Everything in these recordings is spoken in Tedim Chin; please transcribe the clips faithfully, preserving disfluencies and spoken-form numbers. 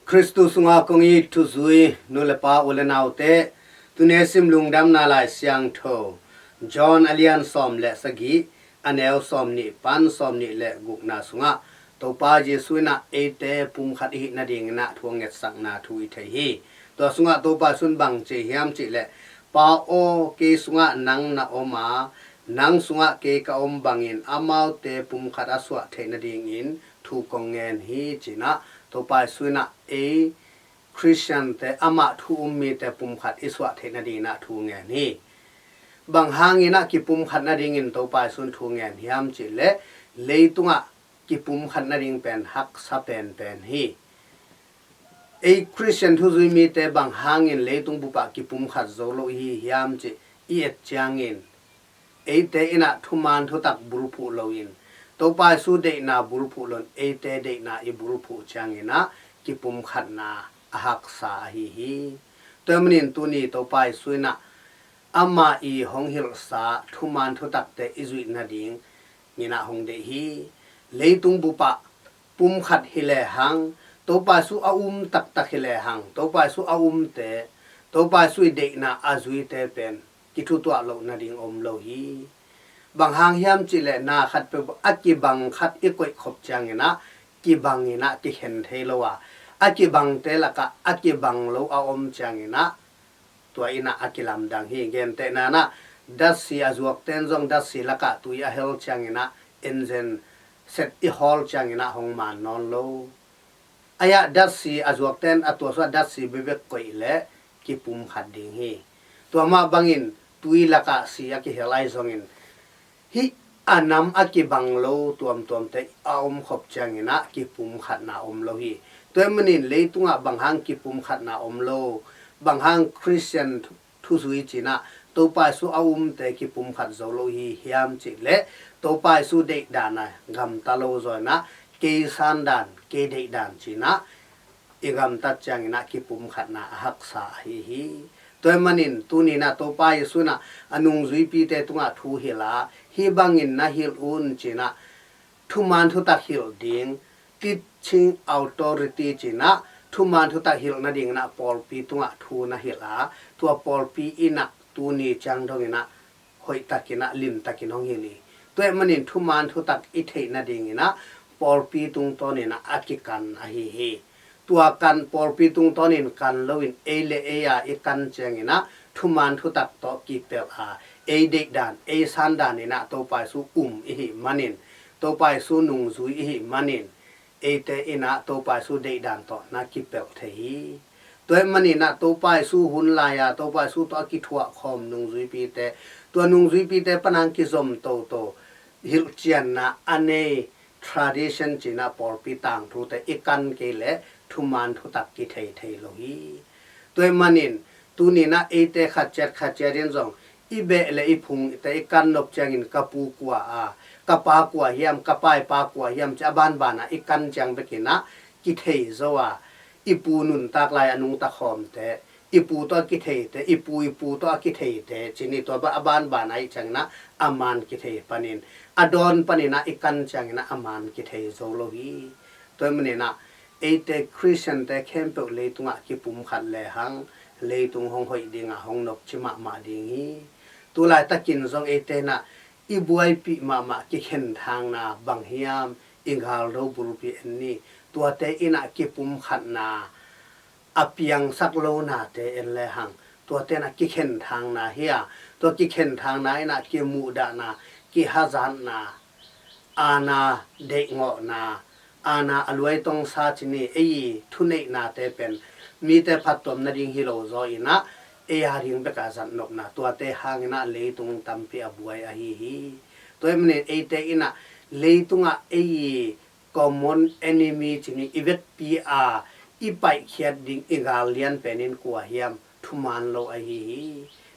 Khristu sungah kong it thuzui nu le pa, u le naute, tuni sim Lungdamna Lai Siangtho John a lian sawm le sagih, a neu sawm nih pan sawm nih le gukna sungah Topa Jesuh in ah eite pumkhat i hih nadingin ah thu a ngetsakna thu i thei hi. Tua sungah Topa Jesuh in bang ci hiam cih leh, Pa aw, kei sungah nang na om a, nang sungah kei ka om bangin amaute pumkhat a suah theih nadingin thu kong ngen hi, ci-in ah Topa Jesuh in ah ei Khristiante, amah thu um mite pumkhat i suah theih nadingin ah thu ngen hi. Bang hangin ah kipumkhat nadingin Topa Jesuh in thu ngen hiam cih leh, leitungah kipumkhat nading pen haksa penpen hi. Ei Khristian thuzui mite bang hangin leitung bupah kipumkhat zo lo i hi hiam cih i et ciangin, eite in ah thuman thutak bulphuh loin, Topa Jesuh deihna bulphuh loin, eite deihna i bulphuh ciangin ah kipumkhatna a haksa ahi hi. Tua ahih manin tuni Topa Jesuh in ah amah i hong hilhsa thuman thutakte i zuih nadingin ah hong deih hi. Leitung bupah pumkhat hi lehang, Topa Jesuh a um taktak hi lehang, Topa Jesuh a umte, Topa Jesuh i deihna a zuite pen kithutuah loh nading om lo hi. Bang hang hiam cih leh, na khatpeuh a kibang khat i koihkhop ciangin ah kibangin ah kikhen thei lo a, a kibangte lakah a kibang lo a om ciangin ah tua in ah a kilamdang hi. Gentehna in ah datsi a zuakte in zong datsi lakah tui a hel ciangin ah engine set i hawl ciangin ah hong man nawn lo. Ahi ah datsi a zuakte in a tua sungah datsi bekbek koih leh kipumkhat ding hi. Tua mah bangin tui lakah si a kihel ahi zongin, hih a nam a kibang lo tuamtuamte a omkhop ciangin ah kipumkhatna om lo hi. Tua ahih manin leitungah bang hang kipumkhatna om lo, bang hang Khristian thuzui ci-in ah Topa Jesuh a umte kipumkhat zo lo i hi hiam cih leh, Topa Jesuh deihdan a gamta lo zaw in ah, kei sandan, kei deihdan ci-in ah i gamtat ciangin ah kipumkhatna a haksa ahi hi. Tua ahih manin tuni in ah Topa Jesuh in ah a nungzuipite tungah thu hilh a, hih bangin na hilh un ci-in ah thuman thutak hilh ding, teaching authority ci-in ah thuman thutak hilh nadingin ah pawlpi tungah thu na hilh a, tua pawlpi in ah tuni ciang dongin ah hoihtakin ah, limtakin hong hilh hi. Tua ahih manin thuman thutak i theih nadingin ah pawlpi tungtawnin ah a kikan ahi hi. Tua kan, pawlpi tungtawnin kan loin ei le ei a i kan ciangin ah thuman thutak tawh kipelh a, ei deihdan, ei sandan in ah Topa Jesuh um i hih manin, Topa Jesuh nungzui i hih manin, eite in ah Topa Jesuh deihdan tawh na kipelh thei hi. Tua ahih manin ah Topa Jesuh hun lai-a Topa Jesuh tawh a kithuahkhawm nungzuipite, tua nungzuipite pan hong kizom toto hilhcianna a nei, tradition ci-in ah pawlpi tangthute i kan kei leh thuman thutak kithei thei lo hi. Tua ahih manin tuni in ah eite khat ciat khat ciat in zong i beh le i phungte i kan nop ciangin, ka pu kua a, ka pa kua hiam, ka pai pa kua hiam ci a banban a i kan ciang bekin ah kithei zo a, i pu nuntak lai a nungta khawmte, i pu tawh a kitheite, i pu i pu tawh a kitheite ci-in, tua a banban a i ciangin ah a man kithei panin, a dawn panin ah i kan ciangin ah a man kithei zo lo hi. Tua ahih manin ah eite Khristiante khempeuh leitungah kipumkhat lehang leitung hong hoih ding a, hong nopci mahmah ding hi. Tulaitakin zong eite in ah i buaipih mahmah kikhenthangna bang hiam, i galdo bulpi en ni. Tuate in ah kipumkhatna a piangsak lo nate en lehang, tuate in ah kikhenthangna hi a, tua kikhenthangna in ah kimuhdahna, kihazatna, aana deihgawhna, aana a luaitongsa ci-in, ei thuneihnate pen mite phattuam nading hi lo zaw in ah, ei a ding bek a zatnopna, tuate hangin ah leitung tampi a buai ahi hi. Tua ahih manin eite in ah leitungah ei common enemy ci-in i vekpi a i paihkhiat ding i gal lian pen in kua hiam? Thuman lo ahi hi.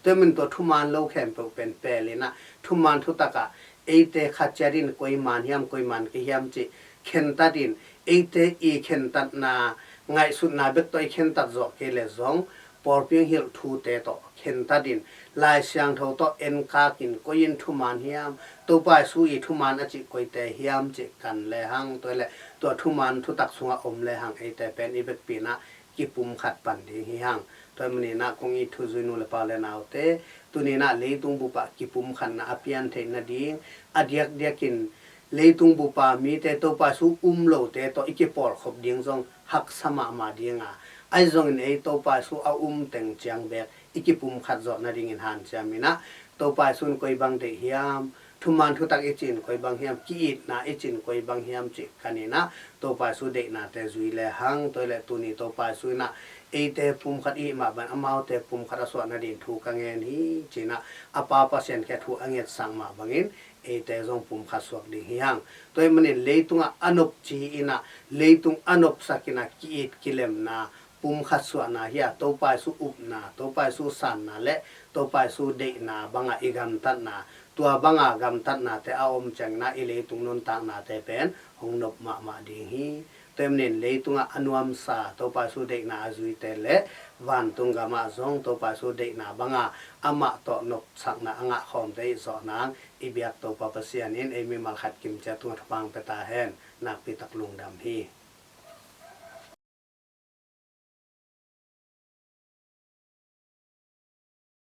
Tua ahih manin tua thuman lo khempeuh pen pelh in ah, thuman thutak ah eite khat ciat in koi man hiam, koi man kei hiam cih khentat in, eite i khentatna, ngaihsutna bek tawh i khentat zawh kei leh zong, pawlpi hong hilh thute tawh khentat in, Lai Siangtho tawh enkak in, koi in thuman hiam, Topa Jesuh i thuman a cih koite hiam cih kan lehang, tua leh tua thuman thutak sungah om lehang eite pen i vekpi inah kipumkhat pan ding hi hang. Tua ahih manin ah kong it thuzui nu le pa le naute, tuni inah leitung bupah kipumkhatna a pian theih nading, a diakdiakin leitung bupa mite Topa Jesu um lote tawh i kipawlkhop ding zong haksa mahmah ding a, ahi zongin ei Topa Jesu a um teng ciang beek i kipumkhat zawh nadingin hanciam inah, Topa Jesu in koi bang deih hiam, thuman thutak i cih in koi bang hiam, ki-itna i cih in koi bang hiam cih kan inah, Topa Jesu deihnate zui lehang, tua hileh tuni Topa Jesu inah eite pumkhat i hih mah bangin amaute pumkhat a suah nading thu ka ngen hi ci inah, a Pa Pasian kiang thu a ngetsak mah bangin eite zong pumkhat suak ding hi hang. Tua ahih manin leitungah a nopci inah, leitung a nopsak inah ki-it kilemna, pumkhat suahna hi a, Topa Jesu upna, Topa Jesu sanna le Topa Jesu deihna bangah i gamtatna, tua banga gamtatnate a om ciang inah i leitung nuntaknate pen hong nop mahmah ding hi. Tua ahih manin leitungah a nuamsa Topa Jesu deihna a zuite le vantung gamah zong Topa Jesu deihna banga amah tawh nopsakna a ngahkhawmte i zawh nang i biak Topa Pasian in ei mimal khat kimciat tungah thupha hong pia ta hen. Nakpi tak lungdam hi.